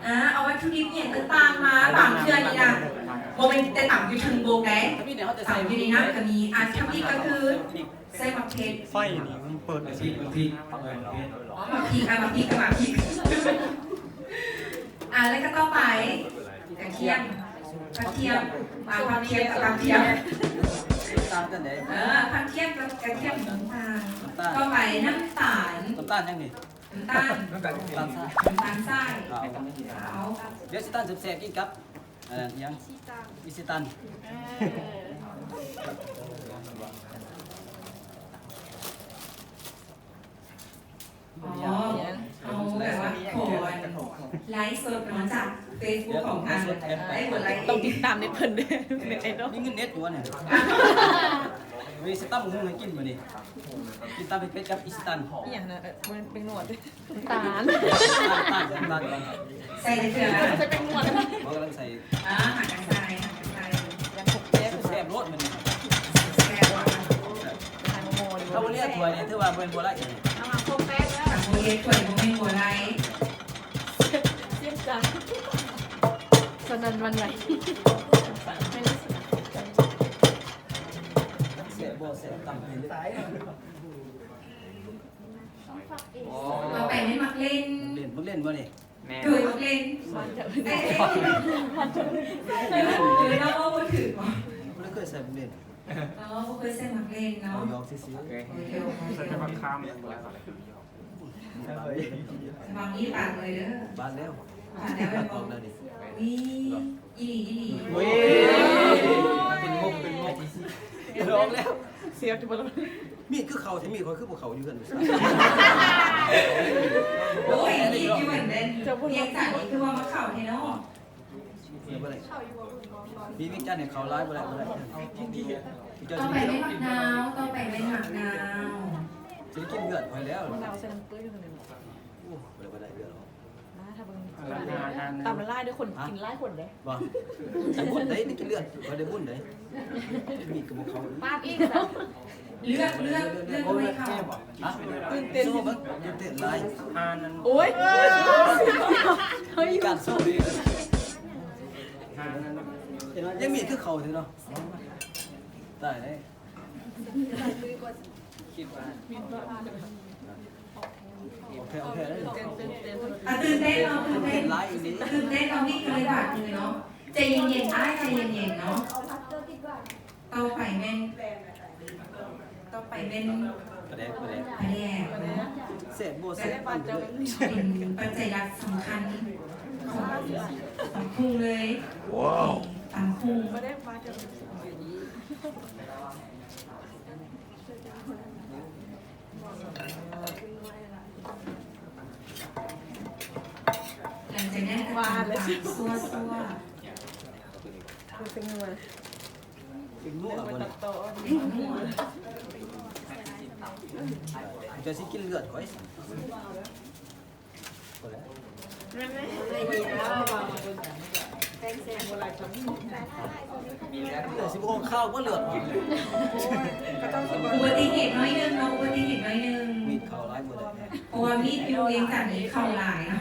ອ່າ ເອົາວັດຖຸດິບອີ່ຫຍັງຕ່າງໆມາ ບາງເທື່ອນີ້ນະ ບໍ່ແມ່ນແຕ່ຕຳຢູ່ເທິງບົກໃດ ຕຳຢູ່ໃນນ້ຳກໍມີ. ອ່າ ທຳອິດກໍຄືໃສ່ໝາກເຜັດ ໄຟນີ້ມັນເປີດ ໝາກພິກ ໝາກພິກ ເອີ ໝາກພິກ ອ່າ ໝາກພິກ ອ່າ ແລ້ວກໍຕໍ່ໄປ ກະທຽມ ຜັກທຽມ ອ່າ ຜັກທຽມກັບຜັກທຽມ ຕ່າງກັນເດ້ ເອີ ຜັກທຽມກັບກະທຽມ ນ້ຳຕານ ນ້ຳຕານ ຕໍ່ໄປນ້ຳຕານ ນ້ຳຕານຫຍັງນີ້? ນ້ຳຕານ ນ້ຳຕານຊາຍ ນ້ຳຕານຊາຍ ຂາວ ຂາວ ດຽວຊິຕານແຊບໆກິນກັບ ເອີ ອີ່ຫຍັງ ອີຊິຕັນ ເອີ ອໍ ເຮົາແບບວ່າຂໍໄລຟ໌ສົດເນາະ ຈາກເຟສບຸກຂອງອັນໄອ້ບົວໄລ ຕ້ອງຕິດຕາມໃນເພິ່ນເດ້ ເນັດໄອດອລ ມີເງິນເນັດຢູ່ວະນີ້ ເວຍຊິຕຳຫຸງໃຫ້ກິນມື້ນີ້ ກິນຕຳເຜັດກັບອີຊິຕັນ ອີ່ຫຍັງນະ ເອີ ເປັນໜວດ ນ້ຳຕານ ນ້ຳຕານ ນ້ຳຕານ ໃສ່ເທື່ອ ໃສ່ແປ້ງນວດ ບໍ່ ກຳລັງໃສ່ ອ່າ ຫາກັນໃສ່ ຫາກັນໃສ່ ແຊບໂລດມື້ນີ້ ແຊບ ຖ້າບໍ່ເຫຼືອຖ້ວຍນີ້ຖືວ່າເປັນບໍ່ໄດ້ ເອົາມາຄົບແປ້ງເດີ ຖ້າບໍ່ເຫຼືອຖ້ວຍບໍ່ແມ່ນບໍ່ໄດ້ ສຽງດັງ ສະໜັ່ນຫວັ່ນໄຫວ ແຊບບໍ່ແຊບ ຕຳເປັນ ຕໍ່ໄປແມ່ນໝາກເລັ່ນ ໝາກເລັ່ນ ໝາກເລັ່ນບໍ່ນີ້? ແມ່ນ ໂດຍໝາກເລັ່ນ ເອີຍ ເຮົາເວົ້າບໍ່ຖືກຫວາ? ບໍ່ໄດ້ເຄີຍໃສ່ໝາກເລັ່ນ ເອີ ບໍ່ເຄີຍໃສ່ໝາກເລັ່ນເນາະ ເວົ້າຫຍອກຊື່ໆ ໂອເຄ ໂອເຄ ໃສ່ແຕ່ໝາກຂາມ ບາງນີ້ປາດເລີຍເດີ ບາດແລ້ວ ບາດແລ້ວແມ່ນບໍ່? ນີ້ ອີ່ຫຼີ ອີ່ຫຼີ ໂອ້ຍ ເປັນມຸກ ເປັນມຸກ ລອງແລ້ວ ເຊຟຈະບໍ່ລອງ ມີດຄືເຂົ້າແທ້ ມີດຂ້ອຍຄືບໍ່ເຂົ້າຢູ່ເຮືອນ ໂອ້ຍ ມີດຢູ່ຫັ້ນແມ່ນ ວຽງຈັນນີ້ຄືວ່າມາເຂົ້າແທ້ເນາະ ບໍ່ໄດ້ ມີວຽງຈັນນີ້ເຂົ້າຫຼາຍ ບໍ່ໄດ້ ບໍ່ໄດ້ ຕໍ່ໄປແມ່ນໝາກນາວ ຕໍ່ໄປແມ່ນໝາກນາວ ຊິໄດ້ກິນເລືອດຂ້ອຍແລ້ວ ມະນາວໃສ່ນ້ຳເປືອຍຢູ່ຫັ້ນແຫຼະ ໂອ້ ບໍ່ໄດ້ ບໍ່ໄດ້ເລືອດອອກ ມາຖ້າເບິ່ງ ຕຳຫຼາຍໆເດີ ຄົນກິນຫຼາຍຄົນເດ້ ບໍ່ ຈັກຄົນໃດໄດ້ກິນເລືອດ ບໍ່ໄດ້ບຸນໃດ ມີດກໍບໍ່ເຂົ້າ ປາດອີກ ເລືອດ ເລືອດ ເລືອດບໍ່ໄດ້ເຂົ້າ ຮະ ຕື່ນເຕັ້ນ ໂຊເບິ່ງ ຕື່ນເຕັ້ນຫຼາຍ ໂອ້ຍ ເຮົາຢູ່ ການໂຊ ຍັງມີດຄືເຂົ້າຢູ່ເນາະ ຕາຍແລ້ວ ໂອເຄ ໂອເຄ ອ່ະ ຕື່ນເຕັ້ນເນາະ ຕື່ນເຕັ້ນ ຕື່ນເຕັ້ນເນາະ ມີດກໍເລີຍບາດມືເນາະ ໃຈເຢັນໆ ອ້າຍ ໃຈເຢັນໆເນາະ ຕໍ່ໄປແມ່ນ ຕໍ່ໄປແມ່ນ ປາແດກ ປາແດກ ປາແດກເນາະ ແຊບບໍ່ແຊບ ເປັນປັດໄຈຫຼັກສຳຄັນຂອງຕຳຫຸ່ງເລີຍ ວ້າວ ຕຳຫຸ່ງ ຫຼັງຈາກນັ້ນກໍຕຳຕາມ ຊົ່ວໆ ເປັນນົວບໍ່ນີ້ ເປັນນົວ ເຈົ້າຊິກິນເລືອດຂ້ອຍຊັ້ນ ເລືອດຊິບໍ່ອອກຂາວບໍ່ເລືອດ ອຸບັດຕິເຫດໜ້ອຍໜຶ່ງເນາະ ອຸບັດຕິເຫດໜ້ອຍໜຶ່ງ ມີດເຂົ້າຫຼາຍບໍ່ໄດ້ ເພາະວ່າມີດຢູ່ວຽງຈັນນີ້ເຂົ້າຫຼາຍເນາະ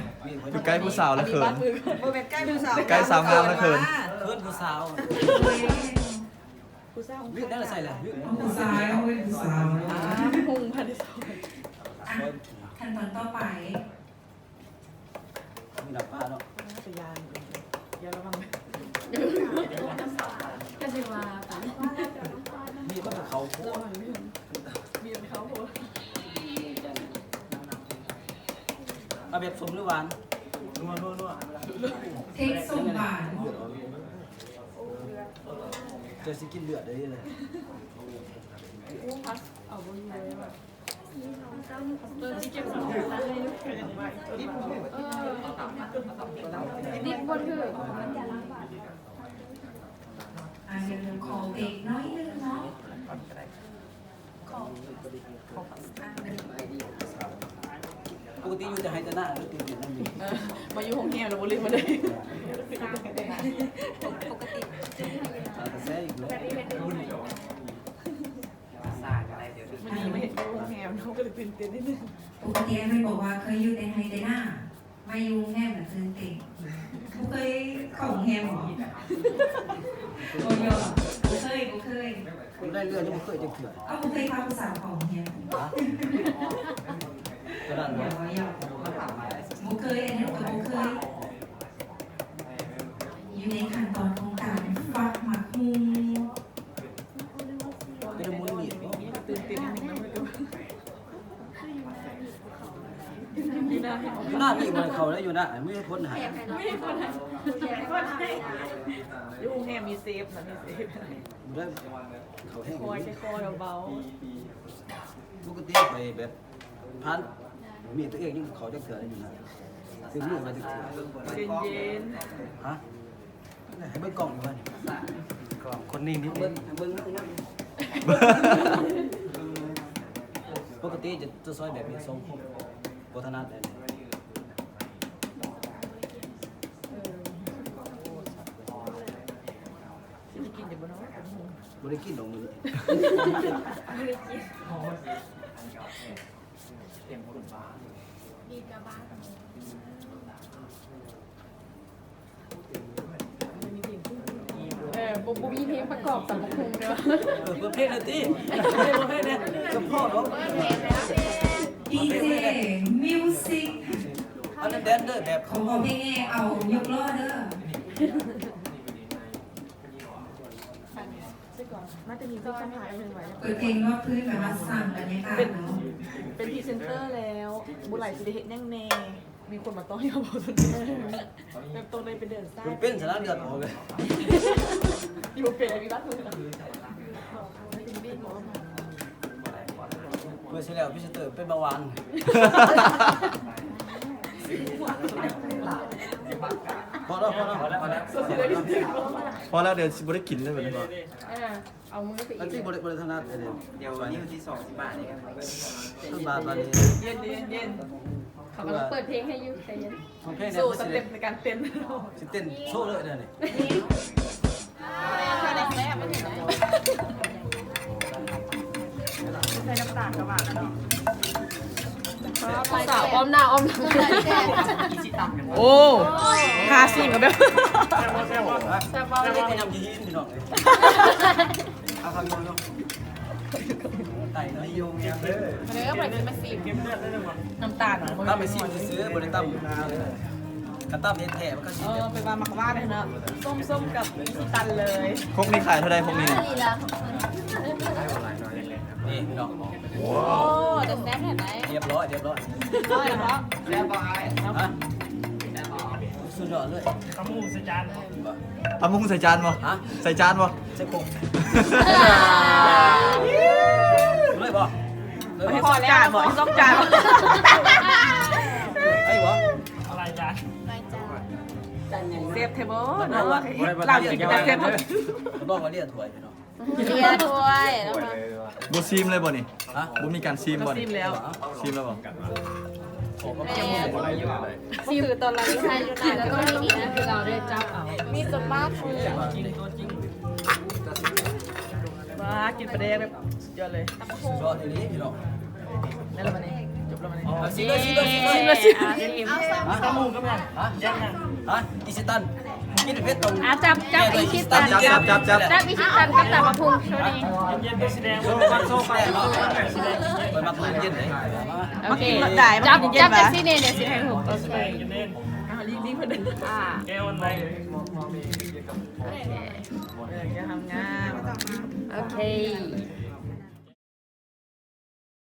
ຢູ່ໃກ້ຜູ້ສາວລະເຂີນ ບໍ່ແມ່ນໃກ້ຜູ້ສາວ ໃກ້ສາວງາມລະເຂີນ ເຂີນຜູ້ສາວ ຜູ້ສາວ ມີດນັ້ນໃສ່ລະ ຜູ້ຊາຍເຮົາເປັນຜູ້ສາວ ອ່ະ ຂັ້ນຕອນຕໍ່ໄປ ມີດາບປາເນາະ ພະຍານ ຢ່າລະວັງ ກະຊິວ່າໄປ ມີດມັນເຂົ້າໂພດ ມີດມັນເຂົ້າໂພດ ເອົາແບບສົ້ມຫຼືຫວານ? ນົວໆໆ ເຜັດສົ້ມຫວານ ເຈົ້າຊິກິນເລືອດໄດ້ເລີຍ ເອີ ຊິເກັບສຳຄັນເລີຍ ດິບ ເອີ ດິບບໍ່ຖືກ ອ່າ ດຽວໜູຂໍເບຣກໜ້ອຍໜຶ່ງເນາະ ຂໍ ຂໍ ປົກກະຕິຢູ່ແຕ່ໄຮ່ແຕ່ນາ ຫຼືຕື່ນເຕັ້ນນຳຢູ່ ເອີ ມາຢູ່ໂຮງແຮມແລ້ວບໍ່ລືມມາເລີຍ ປົກກະຕິ ອ່າ ກະແສອີກເນາະ ມື້ນີ້ມາເຮັດຢູ່ໂຮງແຮມເນາະ ກໍເລີຍຕື່ນເຕັ້ນນິດໜຶ່ງ ປົກກະຕິເພິ່ນບອກວ່າເຄີຍຢູ່ແຕ່ໄຮ່ແຕ່ນາ ມາຢູ່ໂຮງແຮມນະຕື່ນເຕັ້ນ. ບໍ່ເຄີຍເຂົ້າໂຮງແຮມບໍ? ບໍ່ ບໍ່ເຄີຍ ບໍ່ເຄີຍ. ຢູ່ໃນເຮືອນຍັງບໍ່ເຄີຍຈັກເທື່ອ. ເອົາ ບໍ່ເຄີຍພາຜູ້ສາວເຂົ້າໂຮງແຮມ. ຮະ? ຕົວນັ້ນບໍ? ບໍ່ເຄີຍ ອັນນີ້ກໍບໍ່ເຄີຍ. ຢູ່ໃນຂັ້ນຕອນຂອງການຟັກໝາກຫຸ່ງ. ເປັນໝູນມີດບໍ? ຕື່ນເຕັ້ນນິດໜຶ່ງນະ. ຢູ່ໜ້າມີບໍ່ໄດ້ເຂົ້າໄດ້ ຢູ່ໜ້າມີຄົນໃຫ້ ມີຄົນໃຫ້ ຢູ່ໂຮງແຮມມີເຊຟນະ ມີເຊຟ. ບໍ່ໄດ້ເຂົ້າແຮງ ຄ່ອຍໆ ເບົາໆ. ປົກກະຕິໄປແບບຜ່ານ ມີຕົວເອງຍັງເຂົ້າຈັກເທື່ອຢູ່ນະ. ເປັນມື້ມາຈັກເທື່ອ. ເຢັນໆ. ຮະ? ໃຫ້ເບິ່ງກ້ອງຢູ່ວ່ານີ້ ກ້ອງຄົນນີ້ນີ້ ເບິ່ງ ເບິ່ງ ປົກກະຕິຈະ ຈະຊອຍແບບນີ້ ສອງຄົນ ບໍ່ຖະໜັດແບບນີ້. ຊິໄດ້ກິນຢູ່ບໍ່ເນາະ? ບໍ່ໄດ້ກິນດອກມື້ນີ້. ເອີ ບໍ່ ບໍ່ມີເພງປະກອບຕຳບັກຫຸ່ງເດີ້. ເອີ ເປີດເພງແດ່ຕິ ເປີດເພງແດ່ ສະເພາະເນາະ. ດີເຈມິວສິກ ອັນນັ້ນແດນເດີແບບ ຂໍເພງແດ່ ເອົາຍົກລໍ້ເດີ້. ເປີດເພງນວດພື້ນ ແບບວ່າສ້າງບັນຍາກາດເນາະ. ເປັນພຣີເຊັນເຕີແລ້ວ ບໍ່ຫຼາຍຊິໄດ້ເຮັດຫຍັງແດ່? ມີຄົນມາຕ້ອງຢອບບໍ່ສົນໃຈ ແບບຕ້ອງໄດ້ໄປເດີນສາຍ ເປັນຊະນະ ເລືອດອອກເລີຍ. ຢູ່ເປັນມີບັດມື ເມື່ອຊິແລ້ວພຣີເຊັນເຕີເປັນເບົາຫວານ. ພໍແລ້ວ ພໍແລ້ວ ພໍແລ້ວ ດຽວຊິບໍ່ໄດ້ກິນເລີຍບັດນີ້. ເອີ ເອົາມືໄປອີກ ອັນນີ້ບໍ່ໄດ້ ບໍ່ໄດ້ຖະໜັດເດ້. ດຽວວັນນີ້ວັນທີສອງ ສິບບາດນີ້ ສິບບາດບັດນີ້. ເຢັນໆ ເຂົາກຳລັງເປີດເພງໃຫ້ຢູ່ ໃຈເຢັນ. ໂຊສະເຕັບໃນການເຕັ້ນ ຊິເຕັ້ນໂຊເລີຍເດີນີ້. ໃສ່ນ້ຳຕານກໍວ່າກັນເນາະ. ຜູ້ສາວອ້ອມໜ້າອ້ອມຫຼັງ. ໂອ້ ທາສີມາແບບ ແຊບບໍ່ ແຊບບໍ່ ແຊບບໍ່ ເຮັດໃຫ້ນ້ຳຈີນພີ່ນ້ອງເອີຍ. ເອົາເຂົ້າຢູ່ເນາະ ໄຕມາຢູ່ແຮມເດີ. ມາເດີ ມາຊິມ ນ້ຳຕານ ຕຳໄປຊິມຊື່ໆ ບໍ່ໄດ້ຕຳ. ຄັນຕຳເຮັດແທ້ມັນກໍຊິ ເອີ ແບບ ເປັນວ່າມັກຫວານເນາະ. ສົ້ມໆ ກັບອີຊິຕັນເລີຍ. ຄົກນີ້ຂາຍເທົ່າໃດຄົກນີ້? ນີ້ພີ່ນ້ອງ ໂອ້ ແຕ່ແຊບແທ້ໃດ. ຮຽບຮ້ອຍ ຮຽບຮ້ອຍ ຮຽບຮ້ອຍແລ້ວເນາະ. ແຊບບໍ່ອ້າຍ? ຮະ? ແຊບບໍ່? ສຸດຍອດເລີຍ. ຕຳບັກຫຸ່ງໃສ່ຈານບໍ່? ຕຳບັກຫຸ່ງໃສ່ຈານບໍ່? ຮະ? ໃສ່ຈານບໍ່? ໃສ່ຄົກ ເລີຍບໍ່? ເລີຍບໍ່? ໃຫ້ສອງຈານບໍ່? ໃຫ້ສອງຈານບໍ່? ໃຫ້ບໍ່? ເອົາຫຼາຍຈານ ຫຼາຍຈານ. ແຊບແທ້ບໍ່ເນາະ? ລາວກິນແຕ່ແຊບ. ບອກວ່າເລຍຖ້ວຍເນາະ. ເລຍຖ້ວຍແລ້ວ. ບໍ່ຊີມເລີຍບໍ່ນີ້? ຮະ? ບໍ່ມີການຊີມບໍ່ນີ້? ຊີມແລ້ວ ຊີມແລ້ວບໍ່? ແມ່ນ ຊິມຄືຕອນລາວຢູ່ໄທຢູ່ນານ ກໍມີນີ້ນະ ຄືລາວໄດ້ຈັບເອົາ ມີຈົນມາກ. ວ້າ ກິນປາແດກແບບສຸດຍອດເລີຍ. ສຸດຍອດອີ່ຫຼີພີ່ນ້ອງ. ໄດ້ແລ້ວບັດນີ້ ຈົບແລ້ວບັດນີ້. ຊິມເລີຍ ຊິມເລີຍ ຊິມເລີຍ ຊິມເລີຍ ຊິມ. ຕຳບັກຫຸ່ງກັບຫຍັງ? ຮະ? ແຈ່ມຫຍັງ? ຮະ? ອີຊິຕັນ ກິນເຜັດຕ້ອງ ອ່າ ຈັບ ຈັບອີຊິຕັນ ຈັບ ຈັບ ຈັບ ຈັບອີຊິຕັນກັບຕຳບັກຫຸ່ງໂຊນີ້. ເຢັນໆ ໂຊກ່ອນ ໂຊກ່ອນ ຂ້ອຍມັກກິນເຢັນເດ້. ໂອເຄ ໄດ້ ຈັບ ຈັບຈັ່ງຊີ້ນີ້ ດຽວຊິໃຫ້ຮູ້. ໂອເຄ ອ່າ ແກ້ວອັນໃດ? ໂອເຄ ເອີ ງາມໆ ໂອເຄ.